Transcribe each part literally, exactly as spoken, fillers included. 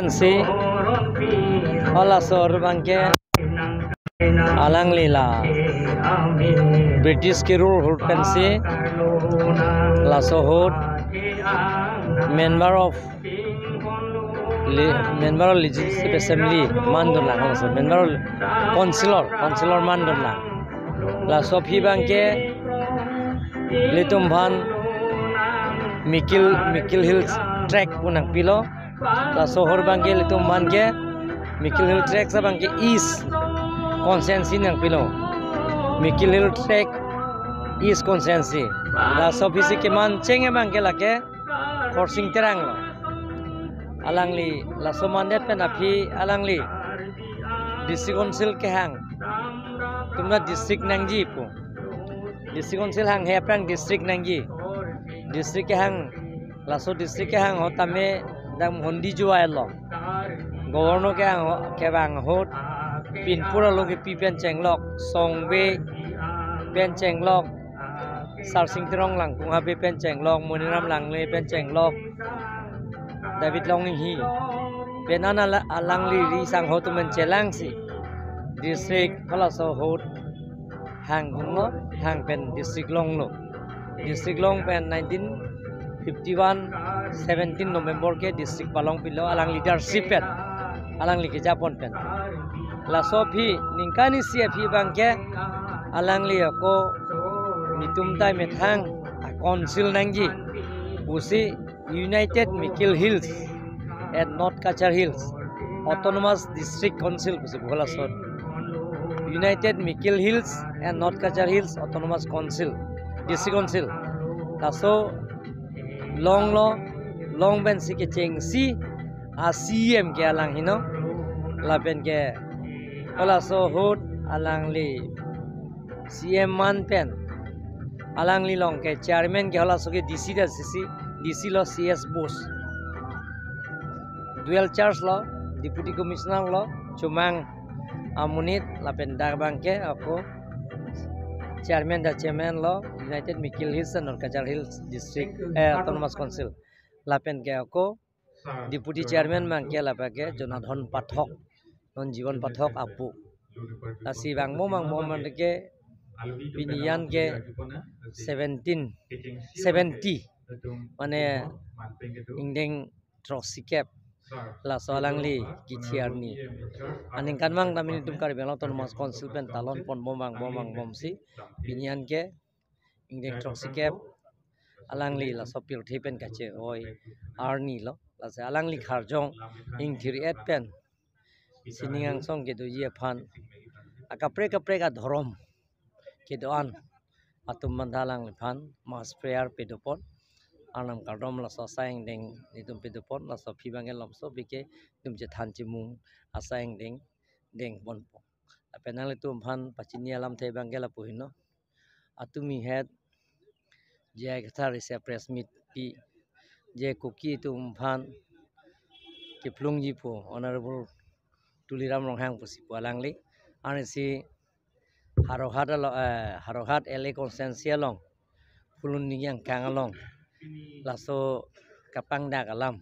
Si, halaso ahut abangke alangli la British kerule ahut pensi laso ahut member of le-, member of Legislative Assembly mandunlang, halaso member of councillor, councillor mandunlang. Laso aphi abangke ilitum aphan Mikir, Mikir Hills Tract pu nangpilo. Laso ahut abangke ilitum aphan ke Mikir Hills Tract abangke East Constituency nangpilo. Mikir Hills Tract East Constituency. Laso aphi si kemancheng abangke lake Khorsing Terang lo. Alangli laso mandet pen aphi alangli District Council kehang atum ta district nangji pu. District Council hanghe aphrang district nangji. District kehang, laso district kehang ahut tame dak Mohondi Jowai along Governor kehang aho-, kevang ahut Pinpur alo kepi pen chenglok, Songbe pen chenglok, Sarsing Terong Langkung Habe pen chenglok, Moniram Langle pen chenglok, David Longhi pen an ala-, alangli ri sangho atum pen chelangsi district halaso ahut hang kunglo, hang pen district longlo. District long pen nineteen fifty-one seventeen November ke district palongpilo alang leadership pen, alangli kejapon pen. Laso aphi ningkan isi aphi abangke alangli ako netum ta methang a-council nangji pusi United Mikir Hills and North Cachar Hills Autonomous District Council pusi pu halaso ahut. United Mikir Hills and North Cachar Hills Autonomous Council, District Council. Laso longlo, long pensi kechengsi a-C E M ke alang heno. Lapen ke halaso ahut alangli C E M man pen alangli along ke chairman ke halaso ke D C ta C C, D C lo C S Bose. Dual charge lo, Deputy Commissioner lo, Chomang amonit, lapen dak abangke ako chairman ta chairman lo United Mikir Hills and North Cachar Hills District, eh, Autonomous Council. Lapen ke ako Deputy Chairman abangke lapu ke Jonadhon Pathak, non Jiwan Pathak apo. Lasi vangbom vangbom abangke pini an ke seventeen, seventy, mane ingdeng throksi kep. Laso alangli kithi arni aningkanvang ta netum Karbi Anglong Autonomous Council pen talon ponbom vangbom vangbomsi pini an ke ingdeng throksi kep alangli laso pirthe pen kache-oi arni lo. Lasi alangli kharjong ingthir-et pen sining angsong kedoji aphan, akaprek kaprek adhorom kedo-an atum aphan ta alangliphan mass prayer pedopon, Arnam kardom laso asai angdeng netum pedopon. Laso aphi abangke lamso abike netum chethan chimung asai angdeng dengponpo. Lapen nanglitum aphan pachini alamthe abangke lapu heno. Atumi het J I Kathar isi a-press meet pi, je Kuki atum aphan keplungji pu Honorable Tuliram Ronghang pusi pu alangli. Arnisi Howraghat along, eh, Howraghat L A constituency along, Phuloni angkang along, laso kapangdak alam,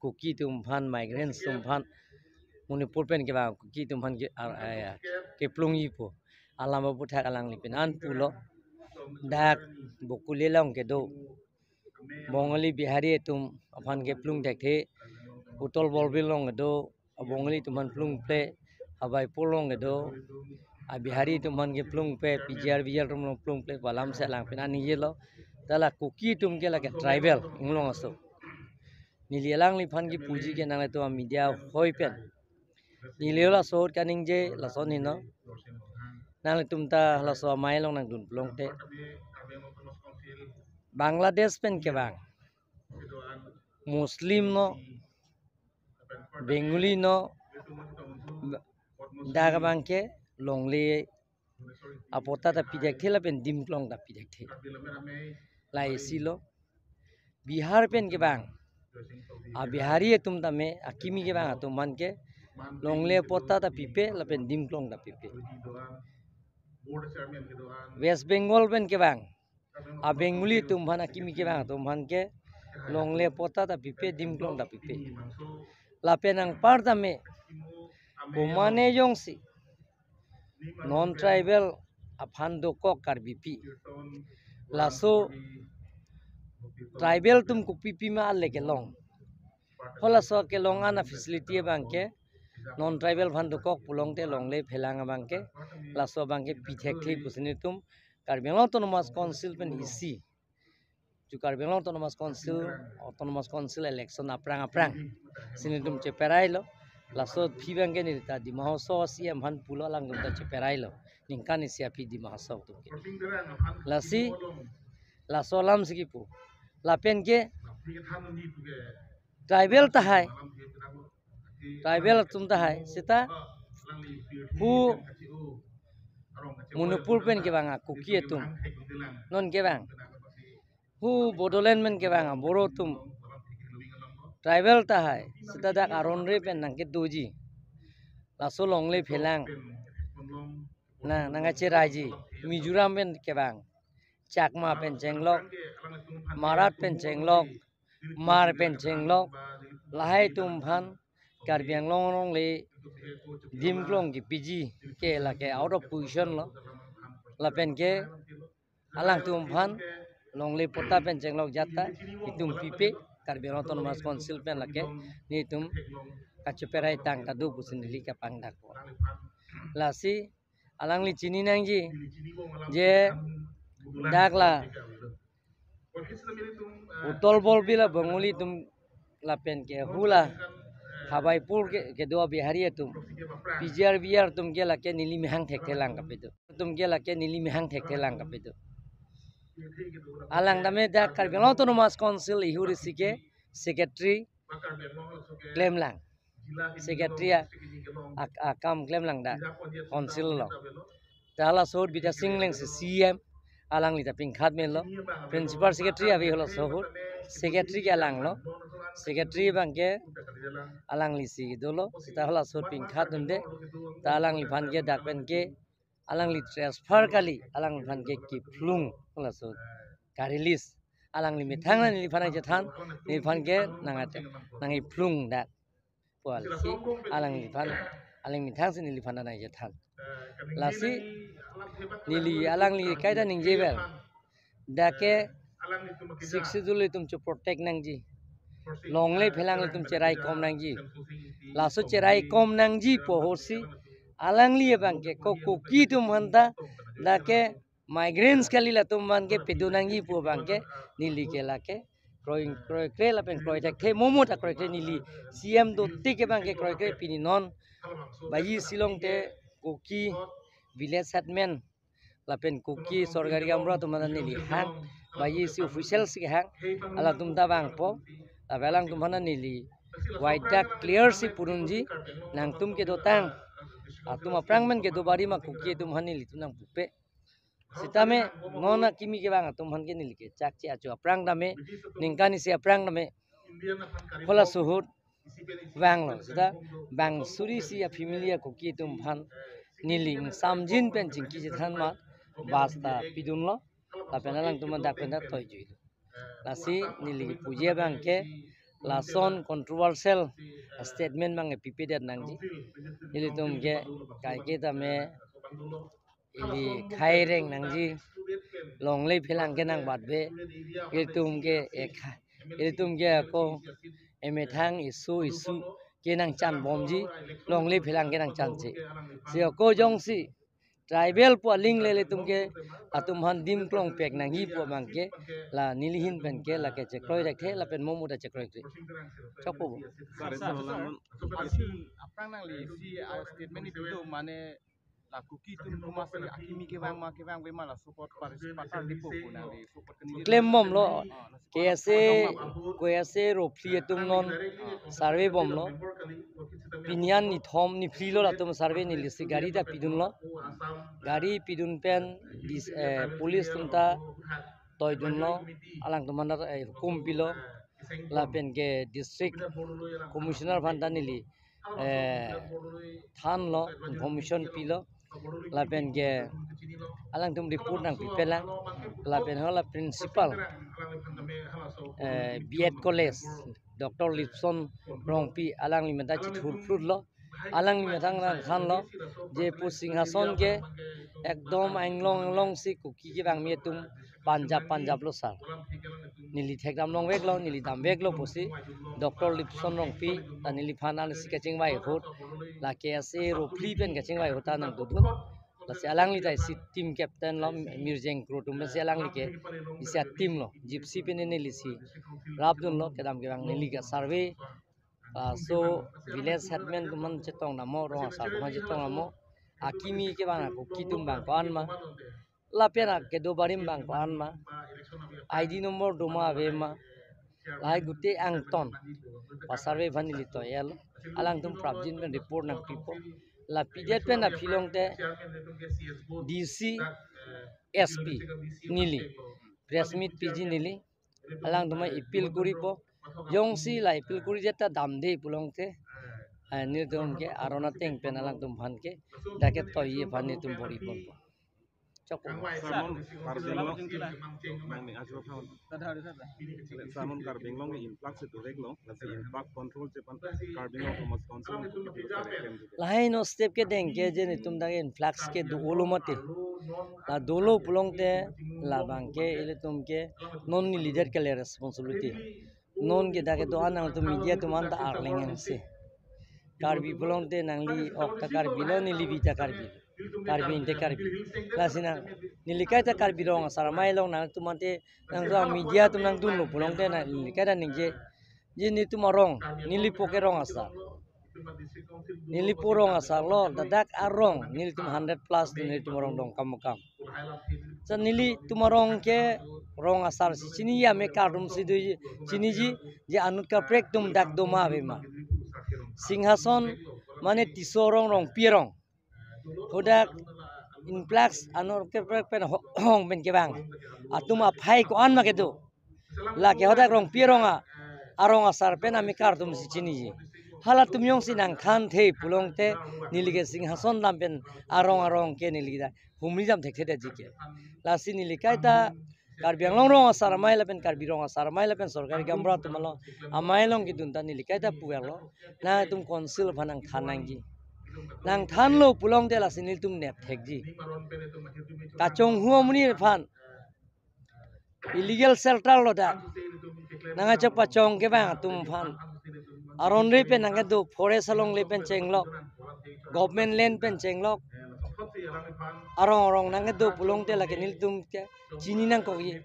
Kuki atum aphan, migrants atum aphan, Manipur pen kevang Kuki atum aphan ke, ar-, eh, keplungji pu alam aputhak alangli pini an pulo. Dak Bokuli along kedo Bongali Bihari atum aphan keplung thekthe, Uttal Borbil along kedo, a-Bongali atum aphan plungple, Hawaipur along kedo a-Bihari atum aphan keplungple, P G R V G R atum along plungple pu alam si alang pini an ningjelo. Tala Kuki atum ke lake tribal inglong aso. Neli alangliphan kipuji ke nanglitum a-media hoi pen neli laso ahut kaningje lason heno. Nanglitum ta laso amei along nangdun plongte, Bangladesh pen kevang Muslim no, Bengali no, dak abangke longle apatta ta pi thekthe lapen dimklong ta pi thekthe. La isi lo. Bihar pen kevang a-Bihari atum tame, akimi kevang atum aphan ke longle apatta ta pipe lapen dimklong ta pipe. West Bengal pen kevang a-Bengali atum aphan, akimi kevang atum aphan ke longle apatta ta pipe, dimklong ta pipe. Lapen anpar tame, komane jongsi non tribal aphan dokok Karbipi, laso tribal atum kopipi ma ale kelong. Halaso kelong ana facility abangke non tribal aphan dokok pulote longle phelang abangke, laso abangke pi thekthe pusi nelitum Karbi Anglong Autonomous Council pen isi, ju Karbi Anglong Autonomous Council, Autonomous Council election aphrang aphrang si nelitum cheperailo. Laso aphi abangke nelita Dima Hasao C M aphan pulo, alangtum ta cheperailo. Ningkan isi aphi Dima Hasao atum ke. Lasi laso alam si kipu. Lapen ke tribal tahai, tribal atum tahai, seta hu Manipur pen kevang a Kuki atum, non kevang hu Bodoland pen kevang a Boro atum, tribal tahai, seta dak aron re pen nangkedoji, laso longle phelang nang nangkacheraiji. Mizoram pen kevang Chakma pen chenglok, Marat pen chenglok, Hmar pen chenglok, lahai atum aphan Karbi Anglong along le dim klong kepiji ke lake out of question lo. Lapen ke alangtum aphan longle patta pen chenglok ajat ta itum pipe, Karbi Anglong Autonomous Council pen lake nelitum kacheperai tang ta do pusi neli kapangdakpo. Lasi alangli chini nangji je dak la Uttal Borbil a Bengali atum lapen ke hu la Habaipur ke, kedo a Bihari atum, P G R, V R atum ke lake neli mehang thekthe lang kapedo. Atum ke lake neli mehang thekthe lang kapedo. Alang tame dak Karbi Anglong Autonomous Council ihur isi ke secretary klemlang. Secretary a, a, akam klemlang dak council along. Ta halaso ahut Bidya Sing Engleng si C M, alangli ta pingkhat melo. Principal secretary ave halaso ahut, secretary ke alanglo. Secretary abangke alangli si dolo. Seta halaso ahut pingkhat dunde. Ta alangliphan ke dak pen ke alangli transfer kali, alangliphan ke kephlung halaso ahut, ka-release. Alangli methang neliphan nangchethan, neliphan ke nang ate, nangkephlung dak pu lasi alangliphan, alang methang si neliphan nangchethan. Lasi neli alangli kaita ningjevel, dak ke Sixth Schedule atum cho protect nangji, longle phelang atum cherai kom nangji. Laso cherai kom nangji pu ahut si alangli abangke ko Kuki atum aphan ta dak ke migrants kali, latum aphan ke pedo nangji pu abangke neli ke lake kroi, kroikre lapen kroi thekthe, momo ta kroikre neli C M dotik abangke kroikre. Pini non baji Shillong te Kuki village headman lapen Kuki sorkari gaonbura atum aphan neli hang, baji isi official si hang, halatum ta vangpo. Lapen alangtum aphan neli wide dak clear si pudunji, nangtum kedotang atum aphrang pen kedo bari ma Kuki atum aphan nelitum nangpupe. Sitame non akimi kevang atum aphan ke neli ke chakche achu aphrang tame, ningkan isi aphrang tame, halaso ahut vanglo. Seta bang suri isi a family a Kuki atum aphan neli ingsamjin pen chingki chethan ma bus ta pidunlo. Lapen alangtum dak pen ta toijuilo. Lasi neli puji abangke lason controversial statement abang pipedet nangji. Nelitum ke kaike tame ili khai reng nangji, longle phelang ke nangbatbe. Ilitum ke ekha, ilitum ke ako emethang isu isu ke nangchan bomji, longle phelang ke nangchanche. Si ako jongsi tribal pu aling le ilitum ke atum aphan dim klong pek nangji pu abangke la neli ahin pen ke lake chekroi thekthe lapen momo ta chekroi thekthe. Chokpo bo. Sir, sir, sir. Aphrang nangli si, ah, statement ipido mane la Kuki atum komatsi akimi kevang ma kevangve ma la support paris patar dipo pu nangli support kani klem bomlo. Ah, la support K S A, K S A ro phli atum non survey bomlo. Pini an nithom niphlilo latum survey, neli si gari ta pidunlo. Gari pidun pen dis-, eh, police atum ta toidunlo, alangtum aphan ta, eh, hukum pilo. Lapen ke district commissioner aphan ta neli, eh, thanlo, information pilo. Lapen ke alangtum report nangpipelang. Lapen hala principal, eh, B Ed College Doctor Lipson Rongpi alangli methang chithurphrutlo, alangli methang nangthanlo, je pu Singhason ke ekdom anglong anglongsi Kuki kevangmi atum panjap panjaplo sir. Neli thekdam longveklo, neli damveklo pusi Doctor Lipson Rongpi ta neliphan ansi kachingvai ahut, la K S A Ropli pen kachingvai ahut ta nangdodun. Lasi alangli ta isi team captain lo, Mirjeng Kro atum pensi alangli ke isi a-team lo, Gypsy pen nelisi rapdunlo, kedam kevang neli ke survey, ah, so village headman atum aphan chetong damlo, rong asar atum aphan chetong damlo, akimi kevang a Kuki atum abang ko-an ma, lapen akedo barim abang ko-an ma, I D number doma ave ma, lahai gute angton pa-survey aphan neli toyel, alangtum prapjin pen report nangpipo. La pidet pen aphi longte D C, S P neli press meet piji, neli alangtum aphan appeal kuripo. Jongsi la appeal kuri jeta damde pulongte, ah, nelitum ke aron ateng pen alangtum aphan ke dak ke toye aphan nelitum bor-iponpo. Chok. Sermon Karbi Anglong, nang ni ajo phone. Sermon Karbi Anglong ke influx itu rek lo, lasi influx control chepan Karbi Anglong Autonomous Council. Lahai non step kedeng ke je nelitum dak influx ke dolo mati. La dolo pulongte labang ke ilitum ke non neli det kali responsibility. Non ke dak kedo-an nangtum media atum aphan ta arleng angse. Karbi pulongte nangli ok ta Karbi lo, neli bi ta Karbi. Karbi inte Karbi. Lasi nang, neli kaita Karbi rong asar amei along nangtum ante nangtum media atum nangdunlo pulongte nang neli kaita ningje. Je nelitum arong, neli po ke rong asar. Neli po rong asar lo, ladak arong nelitum hundred plus nelitum arong Dongkamukam. Sa nelitum arong ke rong asarsi chini, amekar atumsi do chiniji, je anut kaprek atum dak doma ave ma. Singhason mane Tisso arong, Rongpi arong. Hadak influx anut kaprek pen ho-, hong pen kevang atum aphai ko-an ma kedo. Lake hadak Rongpi arong a, arong asar pen amekar atumsi chiniji. Halatum jongsi nangthanthe pulongte neli ke Singhason dam pen arong arong ke neli ta humri dam thekthe detji ke. Lasi neli kaita Karbi Anglong rong asar amei lapen Karbi rong asar amei lapen sorkari gaonbura atum along amei along kedun ta neli kaita puverlo. Nangtum council aphan nangthan nangji. Nangthanlo pulongte lasi nelitum nep thekji. Kachonghu amonit aphan illegal shelter lo dak. Nangkachok pachong kevang atum aphan. Aron le pen nangkedo, forest along le pen chenglok. Government land pen chenglok. Arong arong nangkedo pulongte lake nelitum ke chini nangkokji.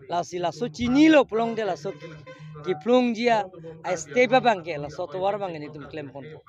Lasi laso chinilo pulongte laso ki, kiplungji a-step abang ke, laso tovar abang ke nelitum klemponpo.